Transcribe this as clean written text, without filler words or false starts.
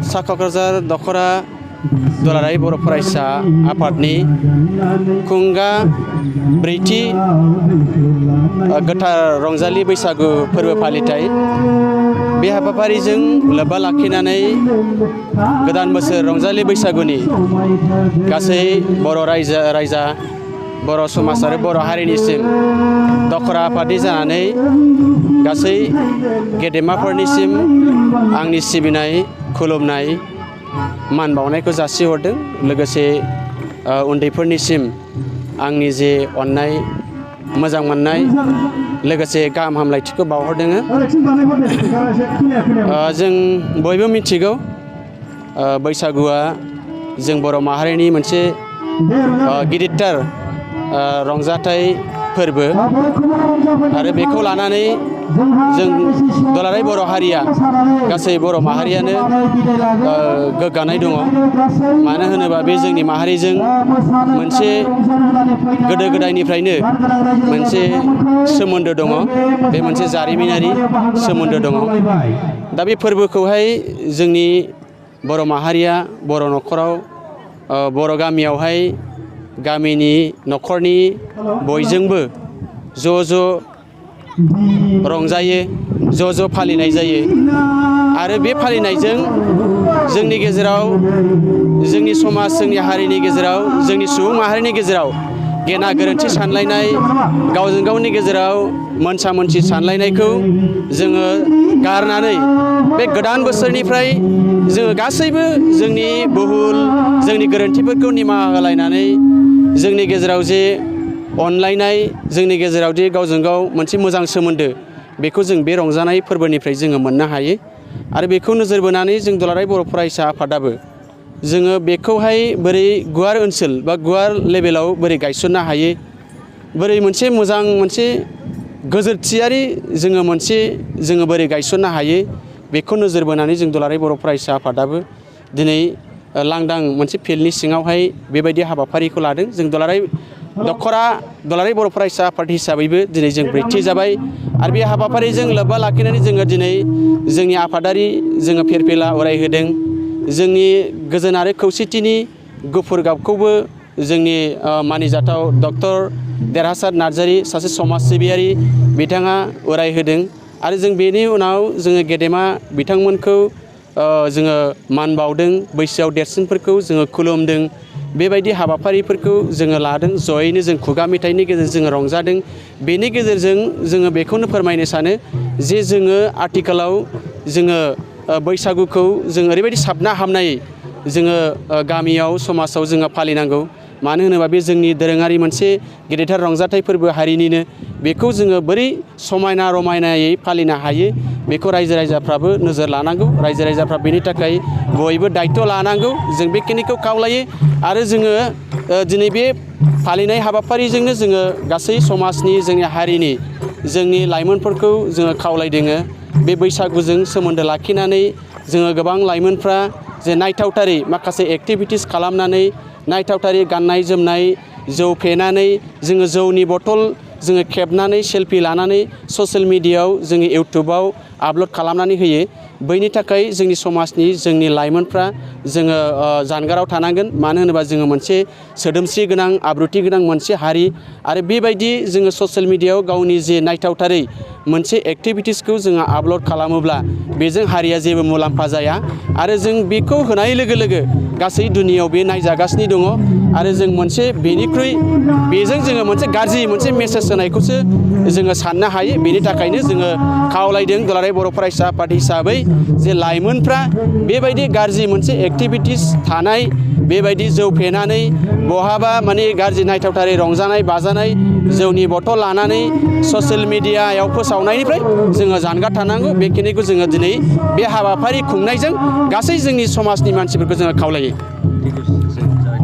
सा क'क्राझार दखरा दुलाराय बर' फरायसा आफादनि खुंगा ब्रैथि गोथार रंजालि बैसागु फोरबो फालिथाय बे हाबाफारिजों लोब्बा लाखिनानै गोदान बोसोर रंजालि बैसागुनि गासै बर' रायजा बर' समाज आरो बर' हारिनिसिम दखरा आफादनि जानानै गासै गेदेमाफोरनिसिम आंनि सिबिनाय खुलुमनाय मान बावनायखौ जासिहरदों। लोगोसे उन्दैफोरनिसिम आंनि जे अननाय मोजां मोननाय लोगोसे गाहाम हामलायथिखौ बावहरदों। जों बयबो मिथिगौ बैसागुआ जों बर' माहारिनि मोनसे गिदिरथार रंजाथाइ फोरबो आरो बेखौ लानानै जों दुलाराय बर' हारिया गासै बर' माहारियानो गोग्गानाय दङ। मानो होनोबा बे जोंनि माहारिजों मोनसे गोदो गोदायनिफ्रायनो मोनसे सोमोन्दो दङ। बे मोनसे जारिमिनारि सोमोन्दो दङ। दा बे फोरबोखौहाय जोंनि बर' माहारिया बर' न'खराव बर' गामियावहाय गामिनि न'खरनि बयजोंबो ज' रंजायो, ज' फालिनाय जायो। आरो बे फालिनायजों जोंनि गेजेराव जोंनि समाज जोंनि हारिनि गेजेराव जोंनि सुबुं माहारिनि गेजेराव गेना गोरोन्थि सानलायनाय गावजों गावनि गेजेराव मोनसा मोनसि सानलायनायखौ जोङो गारनानै बे गोदान बोसोरनिफ्राय जोङो गासैबो जोंनि भुल जोंनि गोरोन्थिफोरखौ निमाहा होलायनानै जोंनि गेजेराव जे अनलायनाय जोंनि गेजेराव जे गावजों गाव मोनसे मोजां सोमोन्दो बेखौ जों बे रंजानाय फोरबोनिफ्राय जोङो मोननो हायो। आरो बेखौ नोजोर बोनानै जों दुलाराय बर' फरायसा आफादाबो जोङो बेखौहाय बोरै गुवार ओनसोल बा गुवार लेभेलाव बोरै गायसननो हायो, बोरै मोनसे मोजां मोनसे गोजोरथियारि जोङो बोरै गायसननो हायो, बेखौ नोजोर बोनानै जों दुलाराय बर' फरायसा आफादाबो दिनै लांदां मोनसे फिल्डनि सिङावहाय बेबायदि हाबाफारिखौ लादों। जों दुलाराय बर' फरायसा आफाद हिसाबैबो दिनै जों ब्रैथि जाबाय। आरो बे हाबाफारिजों लोब्बा लाखिनानै जोङो दिनै जोंनि आफादारि जोङो फिरफिला उरायहोदों। जोंनि गोजोन आरो खौसेथिनि गुफुर गाबखौबो जोंनि मानिजाथाव डक्टर देरहासार नार्जारि सासे समाज सिबियारि बिथाङा उरायहोदों। आरो जों बेनि उनाव जोङो गेदेमा बिथांमोनखौ जोङो मान बावदों, बैसोआव देरसिनफोरखौ जोङो खुलुमदों। बेबायदि हाबाफारिफोरखौ जोङो लादों। जयैनो जों खुगा मेथाइनि गेजेरजों जोङो रंजादों। बेनि गेजेरजों जोङो बेखौनो फोरमायनो सानो जे जोङो आथिखालाव जोङो बैसागुखौ जों ओरैबायदि साबना हामनायै जोङो गामियाव समाजाव जोङो फालिनांगौ। मानो होनोबा बे जोंनि दोरोङारि मोनसे गेदेरथार रंजाथाइ फोरबो हारिनिनो। बेखौ जोङो बोरै समायना रमायनायै फालिनो हायो बेखौ रायजो राजाफ्राबो नोजोर लानांगौ। रायजो राजाफ्रा बेनि थाखाय बयबो दायथ' लानांगौ। जों बेखिनिखौ खावलायो। आरो जोङो दिनै बे फालिनाय हाबाफारिजोंनो जोङो गासै समाजनि जोंनि हारिनि जोंनि लाइमोनफोरखौ जोङो खावलायदों बे बैसागुजों सोमोन्दो लाखिनानै जोङो गोबां लाइमोनफ्रा जे नायथावथारै माखासे एक्टिभिटिस खालामनानै नायथावथारै गाननाय जोमनाय जौ फेनानै जोङो जौनि बथल जोङो खेबनानै सेलफि लानानै ससियेल मिडियायाव जोङो इउटुबाव आपल'ड खालामनानै होयो। बैनि थाखाय जोंनि समाजनि जोंनि लाइमोनफ्रा जोङो जानगाराव थानांगोन। मानो होनोबा जोङो मोनसे सोदोमस्रि गोनां आब्रुथि गोनां मोनसे हारि। आरो बेबायदि जोङो ससियेल मिडियायाव गावनि जे नायथावथारै मोनसे एक्टिभिटिसखौ जोङो आपल'ड खालामोब्ला बेजों हारिया जेबो मुलाम्फा जाया। आरो जों बेखौ होनाय लोगो लोगो गासै दुनियाव बे नायजागासिनो दङ। आरो जों मोनसे बेजों जोङो मोनसे गाज्रि मोनसे मेसेज होनायखौसो जोङो साननो हायो। बेनि थाखायनो जोङो खावलायदों दुलाराय बर' फरायसा आफाद हिसाबै जे लाइमोनफ्रा बेबायदि गाज्रि मोनसे एक्टिभिटिस थानाय बेबायदि जौ फेनानै बहाबा माने गाज्रि नायथावथारै रंजानाय बाजानाय जौनि बथल लानानै ससियेल मिडियायाव फोसावनायनिफ्राय जोङो जानगार थानांगौ। बेखिनिखौ जोङो दिनै बे हाबाफारि खुंनायजों गासै जोंनि समाजनि मानसिफोरखौ जोङो खावलायो।